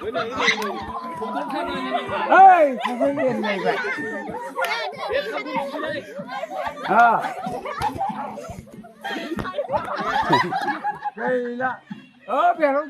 Ê, không phải liền này vậy. Đây là biển không?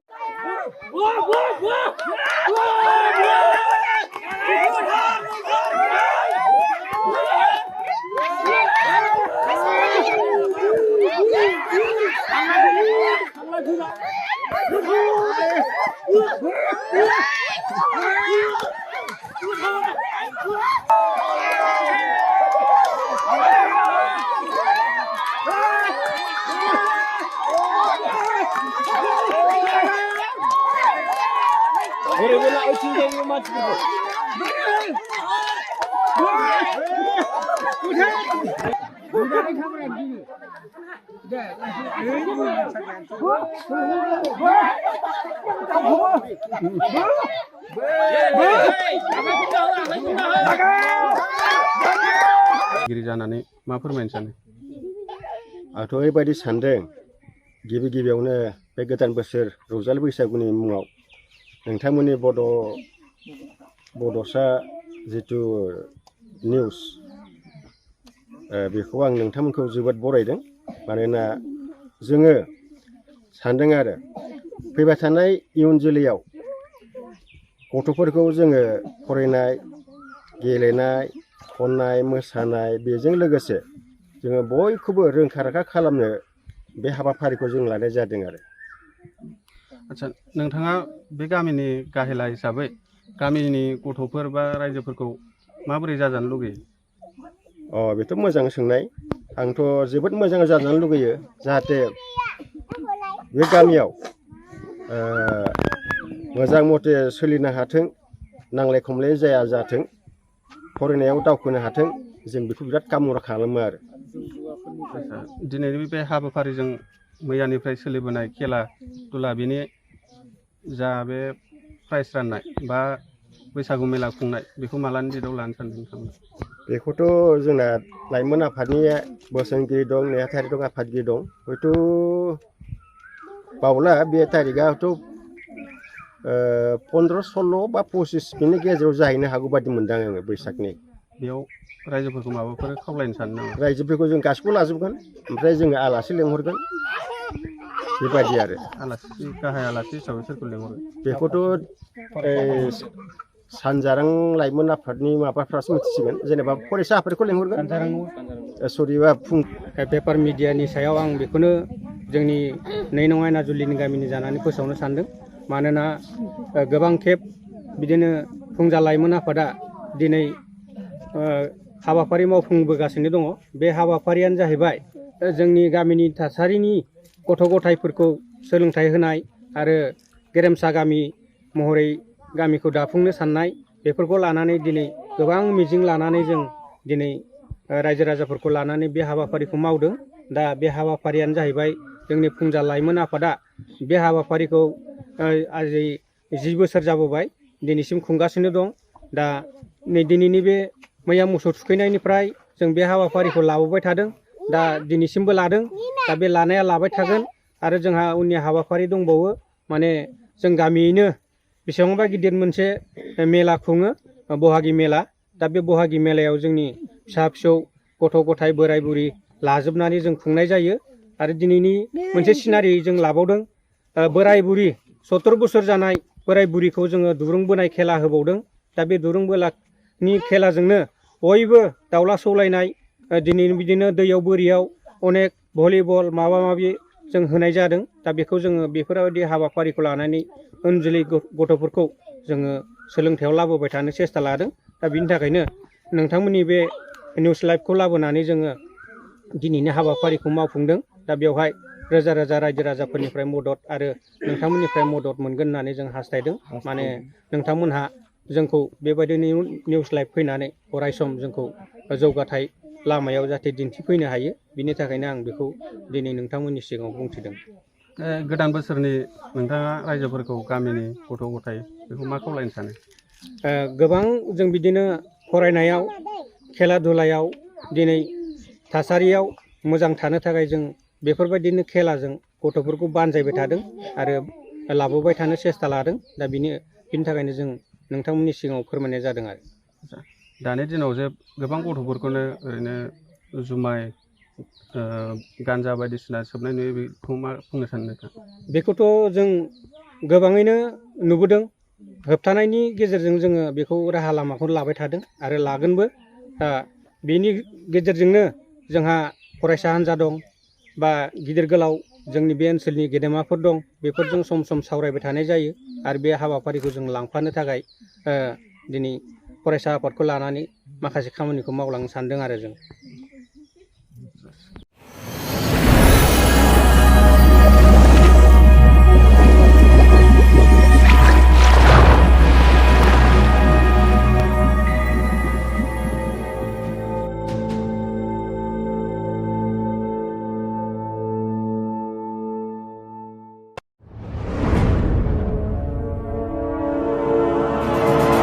गिरि जानानै मा फोरमायनो सानो? आंथ' ओरैबायदि सानदों गिबि गिबियावनो बे गोदान बोसोर रंजालि बैसागुनि मुङाव नोंथांमोननि बड'सा जिथु निउस बेखौ आं नोंथांमोनखौ जोबोद बरायदों। मानोना जोङो सानदों आरो फैबाय थानाय इयुन जोलैयाव गथ'फोरखौ जोङो फरायनाय, गेलेनाय, खननाय, मोसानाय बेजों लोगोसे जोङो बयखौबो रोंखा राखा खालामनो बे हाबाफारिखौ जों लानाय जादों आरो। आच्छा, नोंथाङा बे गामिनि गाहेला हिसाबै गामिनि गथ'फोर बा रायजोफोरखौ माबोरै जाजानो लुगैयो? बेथ' मोजां सोंनाय। आंथ' जोबोद मोजां जाजानो लुगैयो, जाहाथे बे गामियाव मोजां मथे सोलिनो हाथों, नांलाय खमलाय जाया जाथों, फरायनायाव दावखोनो हाथों, जों बेखौ बिराद कामना खालामो आरो। दिनैनि बे हाबाफारिजों मैयानिफ्राय सोलिबोनाय खेला दुला बेनि जा बे प्राइज राननाय बा बैसागु मेला खुंनाय बेखौ मालानि डेटआव लानो सानदों नोंथांमोना? बेखौथ' जोंना लाइमोन आफादनि बोसोनगिरि दं, नेहाथारि दं, आफादगिरि दं। हयथ' बावला बे थारिखआथ' 15-16 बा 25 बेनि गेजेराव जाहैनो हागौ बादि मोनदां आङो बैसागनि। बेयाव रायजोफोरखौ माबाफोर खावलायनो सानो नामा? रायजोफोरखौ जों गासिखौबो लाजोबगोन, ओमफ्राय जोङो आलासि लेंहरगोन, बेबायदि आरो। आलासि, गाहाय आलासि हिसाबै सोरखौ लेंहरो? बेखौथ' सानजारां लाइमोन आफादनि माबाफ्रासो मिथिसिगोन, जेनेबा फरायसा आफादखौ लेंहरगोन। सरिबा पेपार मिडियानि सायाव आं बेखौनो जोंनि नै नङा नाजुलिनि गामिनि जानानै फोसावनो सानदों। मानोना गोबां खेब बिदिनो फुंजा लाइमोन आफादा दिनै हाबाफारि मावफुंबोगासिनो दङ। बे हाबाफारियानो जाहैबाय जोंनि गामिनि थासारिनि गथ' गथायफोरखौ सोलोंथाइ होनाय आरो गेरेमसा गामि महरै गामिखौ दाफुंनो साननाय, बेफोरखौ लानानै दिनै गोबां मिजिं लानानै जों दिनै रायजो राजाफोरखौ लानानै बे हाबाफारिखौ मावदों। दा बे हाबाफारियानो जाहैबाय जोंनि फुंजा लाइमोन आफादा बे हाबाफारिखौ 10 बोसोर जाबोबाय, दिनैसिम खुंगासिनो दं। दा नै दिनैनि बे मैया मोसौ थुखैनायनिफ्राय जों बे हाबाफारिखौ लाबोबाय थादों। दा दिनैसिमबो लादों, दा बे लानाया लाबाय थागोन। आरो जोंहा उननि हाबाफारि दंबावो, माने जों गामियैनो बेसेबांबा गिदिर मोनसे मेला खुङो, बहागि मेला। दा बे बहागि मेलायाव जोंनि फिसा फिसौ गथ' गथाय बोराय बुरि लाजोबनानै जों खुंनाय जायो। आरो दिनैनि मोनसे सिनारि जों लाबावदों, बोराय बुरि 70 बोसोर जानाय बोराय बुरिखौ जोङो दुरुं बोनाय खेला होबावदों। दा बे दुरुं बोनायनि खेलाजोंनो बयबो दाउला सौलायनाय, दिनै बिदिनो दैयाव बोरियाव अनेक भलिबल माबा माबि जों होनाय जादों। दा बेखौ जोङो बेफोरबायदि हाबाफारिखौ लानानै उन जोलै गथ'फोरखौ जोङो सोलोंथायाव लाबोबाय थानो सेस्था लादों। दा बिनि थाखायनो नोंथांमोननि बे निउस लाइभखौ लाबोनानै जोङो दिनैनि हाबाफारिखौ मावफुंदों। दा बेवहाय रोजा रोजा रायजो राजाफोरनिफ्राय मदद आरो नोंथांमोननिफ्राय मदद मोनगोन होननानै जों हास्थायदों। माने नोंथांमोनहा जोंखौ बेबायदि निउस लाइभ फैनानै अरायसम जोंखौ जौगाथाय लामायाव जाहाथे दिन्थिफैनो हायो, बिनि थाखायनो आं बेखौ दिनै नोंथांमोननि सिगाङाव बुंथिदों। गोदान बोसोरनि नोंथाङा रायजोफोरखौ, गामिनि गथ' गथाय बेखौ मा खावलायनो सानो? गोबां जों बिदिनो फरायनायाव, खेला दुलायाव, दिनै थासारियाव मोजां थानो थाखाय जों बेफोरबायदिनो खेलाजों गथ'फोरखौ बानजायबाय थादों आरो लाबोबाय थानो सेस्था लादों। दा बिनि थाखायनो जों नोंथांमोननि सिगाङाव फोरमायनाय जादों आरो। दानि दिनाव जे गोबां गथ'फोरखौनो ओरैनो जुमाय गान्जा बायदिसिना सोबनाय नुयो बेखौ मा बुंनो सानो नोंथां? बेखौथ' जों गोबाङैनो नुबोदों। होबथानायनि गेजेरजों जोङो बेखौ राहा लामाखौ लाबाय थादों आरो लागोनबो। बेनि गेजेरजोंनो जोंहा फरायसा हान्जा दं बा गिदिर गोलाव जोंनि बे ओनसोलनि गेदेमाफोर दं, बेफोरजों सम सम सावरायबाय थानाय जायो आरो बे हाबाफारिखौ जों लांफानो थाखाय दिनै फरायसा आफादखौ लानानै माखासे खामानिखौ मावलांनो सानदों आरो जों।